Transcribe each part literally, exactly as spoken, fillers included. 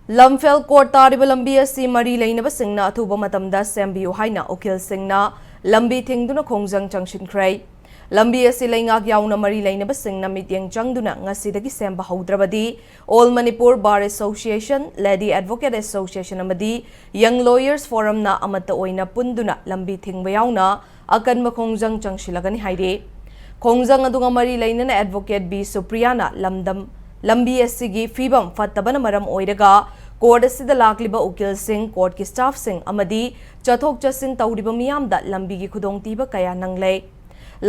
ꯂꯝꯐꯦꯜ court ꯇꯥꯔꯤꯕ ꯂꯝꯕꯤ ꯑꯁꯤ ꯃꯔꯤ ꯂꯩꯅꯕꯁꯤꯡꯅ ꯑꯊꯨꯕ ꯃꯇꯝꯗ ꯁꯦꯝꯕꯤꯌꯨ ꯍꯥꯏꯅ ꯎꯀꯤꯜꯁꯤꯡꯅ ꯂꯝꯕꯤ ꯊꯤꯡꯗꯨꯅ ꯈꯣꯡꯖꯪ ꯆꯪꯁꯤꯟꯈ꯭ꯔꯦ꯫ ꯂꯝꯕꯤ ꯑꯁꯤ ꯂꯩꯉꯥꯛ ꯌꯥꯎꯅ ꯃꯔꯤ ꯂꯩꯅꯕꯁꯤꯡꯅ ꯃꯤꯠꯌꯦꯡ ꯆꯪꯗꯨꯅ ꯉꯁꯤꯗꯒꯤ ꯁꯦꯝꯕ ꯍꯧꯗ꯭ꯔꯕꯗꯤ All Manipur Bar Association, Lady Advocate Association ꯑꯃꯗꯤ Young Lawyers Forumꯅ ꯑꯃꯠꯇ ꯑꯣꯏꯅ ꯄꯨꯟꯗꯨꯅ ꯂꯝꯕꯤ ꯊꯤꯡꯕ ꯌꯥꯎꯅ ꯑꯀꯟꯕ ꯈꯣꯡꯖꯪ ꯆꯪꯁꯤꯜꯂꯒꯅꯤ ꯍꯥꯏꯔꯤ꯫ ꯈꯣꯡꯖꯪ ꯑꯗꯨꯒ ꯃꯔꯤ ꯂꯩꯅꯅ Advocate ꯕꯤ ꯁꯨꯄ꯭ꯔꯤꯌꯥꯅ ꯂꯝꯗꯝ ꯂꯝꯕꯤ ꯑꯁꯤꯒꯤ ꯐꯤꯕꯝ ꯐꯠꯇꯕꯅ ꯃꯔꯝ ꯑꯣꯏꯔꯒ ꯀꯣꯔꯠ ꯑꯁꯤꯗ ꯂꯥꯛꯂꯤꯕ ꯎꯀꯤꯜꯁꯤꯡ, ꯀꯣꯔꯠꯀꯤ ꯁ꯭ꯇꯥꯐꯁꯤꯡ ꯑꯃꯗꯤ ꯆꯠꯊꯣꯛ ꯆꯠꯁꯤꯟ ꯇꯧꯔꯤꯕ ꯃꯤꯌꯥꯝꯗ ꯂꯝꯕꯤꯒꯤ ꯈꯨꯗꯣꯡꯊꯤꯕ ꯀꯌꯥ ꯅꯪꯂꯦ꯫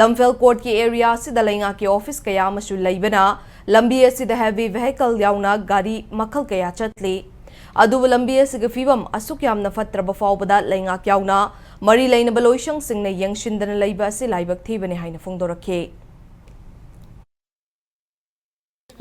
ꯂꯝꯐꯦꯜ ꯀꯣꯔꯠꯀꯤ ꯑꯦꯔꯤꯌꯥ ꯑꯁꯤꯗ ꯂꯩꯉꯥꯛꯀꯤ ꯑꯣꯐꯤꯁ ꯀꯌꯥ ꯑꯃꯁꯨ ꯂꯩꯕꯅ ꯂꯝꯕꯤ ꯑꯁꯤꯗ heavy vehicle ꯌꯥꯎꯅ ꯒꯥꯔꯤ ꯃꯈꯜ ꯀꯌꯥ ꯆꯠꯂꯤ꯫ ꯑꯗꯨꯕꯨ ꯂꯝꯕꯤ ꯑꯁꯤꯒꯤ ꯐꯤꯕꯝ ꯑꯁꯨꯛ ꯌꯥꯝꯅ ꯐꯠꯇ꯭ꯔꯕ ꯐꯥꯎꯕꯗ ꯂꯩꯉꯥꯛ ꯌꯥꯎꯅ ꯃꯔꯤ ꯂꯩꯅꯕ ꯂꯣꯏꯁꯪꯁꯤꯡꯅ ꯌꯦꯡꯁꯤꯟꯗꯅ ꯂꯩꯕ ꯑꯁꯤ ꯂꯥꯏꯕꯛ ꯊꯤꯕꯅꯤ ꯍꯥꯏꯅ ꯐꯣꯡꯗꯣꯔꯛꯈꯤ꯫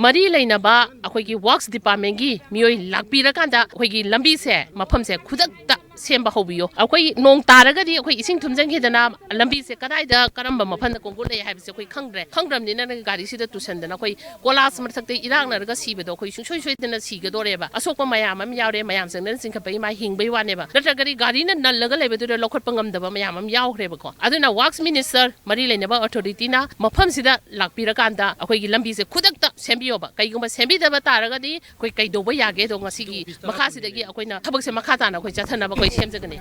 ꯃꯔꯤ ꯂꯩꯅꯕ ꯑꯩꯈꯣꯏꯒꯤ ꯋꯥꯔꯛꯁ ꯗꯤꯄꯥꯔꯠꯃꯦꯟꯒꯤ ꯃꯤꯑꯣꯏ ꯂꯥꯛꯄꯤꯔꯀꯥꯟꯗ ꯑꯩꯈꯣꯏꯒꯤ ꯂꯝꯕꯤꯁꯦ, ꯃꯐꯝꯁꯦ ꯈꯨꯗꯛꯇ ꯁꯦꯝꯕ ꯍꯧꯕꯤꯌꯣ꯫ ꯑꯩꯈꯣꯏ ꯅꯣꯡ ꯇꯥꯔꯒꯗꯤ ꯑꯩꯈꯣꯏ ꯏꯁꯤꯡ ꯊꯨꯝꯖꯤꯟꯈꯤꯗꯅ ꯂꯝꯕꯤꯁꯦ ꯀꯗꯥꯏꯗ ꯀꯔꯝꯕ ꯃꯐꯝꯗ ꯀꯣꯡꯒꯣꯜ ꯂꯩ ꯍꯥꯏꯕꯁꯦ ꯑꯩꯈꯣꯏ ꯈꯪꯗ꯭ꯔꯦ꯫ ꯈꯪꯗ꯭ꯔꯕꯅꯤꯅ ꯅꯪ ꯒꯥꯔꯤꯁꯤꯗ ꯇꯨꯁꯟꯗꯅ ꯑꯩꯈꯣꯏ ꯀꯣꯂꯥꯁ ꯃꯊꯛꯇ ꯏꯔꯥꯛꯅꯔꯒ ꯁꯤꯕꯗꯣ ꯑꯩꯈꯣꯏ ꯁꯨꯡꯁꯣꯏ ꯁꯣꯏꯗꯅ ꯁꯤꯒꯗꯣꯔꯦꯕ꯫ ꯑꯁꯣꯛꯄ ꯃꯌꯥꯝ ꯑꯃ ꯌꯥꯎꯔꯦ, ꯃꯌꯥꯝ ꯆꯪꯗꯅ ꯆꯤꯡꯈꯠꯄꯒꯤ ꯃꯥ ꯍꯤꯡꯕꯩ ꯋꯥꯅꯦꯕ꯫ ꯅꯠꯇ꯭ꯔꯒꯗꯤ ꯒꯥꯔꯤꯅ ꯅꯜꯂꯒ ꯂꯩꯕꯗꯨꯗ ꯂꯧꯈꯠꯄ ꯉꯝꯗꯕ ꯃꯌꯥꯝ ꯑꯃ ꯌꯥꯎꯈ꯭ꯔꯦꯕꯀꯣ꯫ ꯑꯗꯨꯅ ꯋꯥꯔꯛꯁ ꯃꯤꯅꯤꯁꯇꯔ, ꯃꯔꯤ ꯂꯩꯅꯕ ꯑꯣꯊꯣꯔꯤꯇꯤꯅ ꯃꯐꯝꯁꯤꯗ ꯂꯥꯛꯄꯤꯔꯀꯥꯟꯗ ꯑꯩꯈꯣꯏꯒꯤ ꯂꯝꯕꯤꯁꯦ ꯈꯨꯗꯛꯇ ꯁꯦꯝꯕꯤꯌꯣꯕ꯫ ꯀꯩꯒꯨꯝꯕ ꯁꯦꯝꯕꯤꯗꯕ ꯇꯥꯔꯒꯗꯤ ꯑꯩꯈꯣꯏ ꯀꯩꯗꯧꯕ ꯌꯥꯒꯦꯗꯣ ꯉꯁꯤꯒꯤ ꯃꯈꯥꯁꯤꯗꯒꯤ ꯑꯩꯈꯣꯏꯅ ꯊꯕꯛꯁꯦ ꯃꯈꯥ ꯇꯥꯅ ꯑꯩꯈꯣꯏ ꯆꯠꯊꯅꯕ ꯑꯩꯈꯣꯏ ꯁꯦꯝꯖꯒꯅꯤ꯫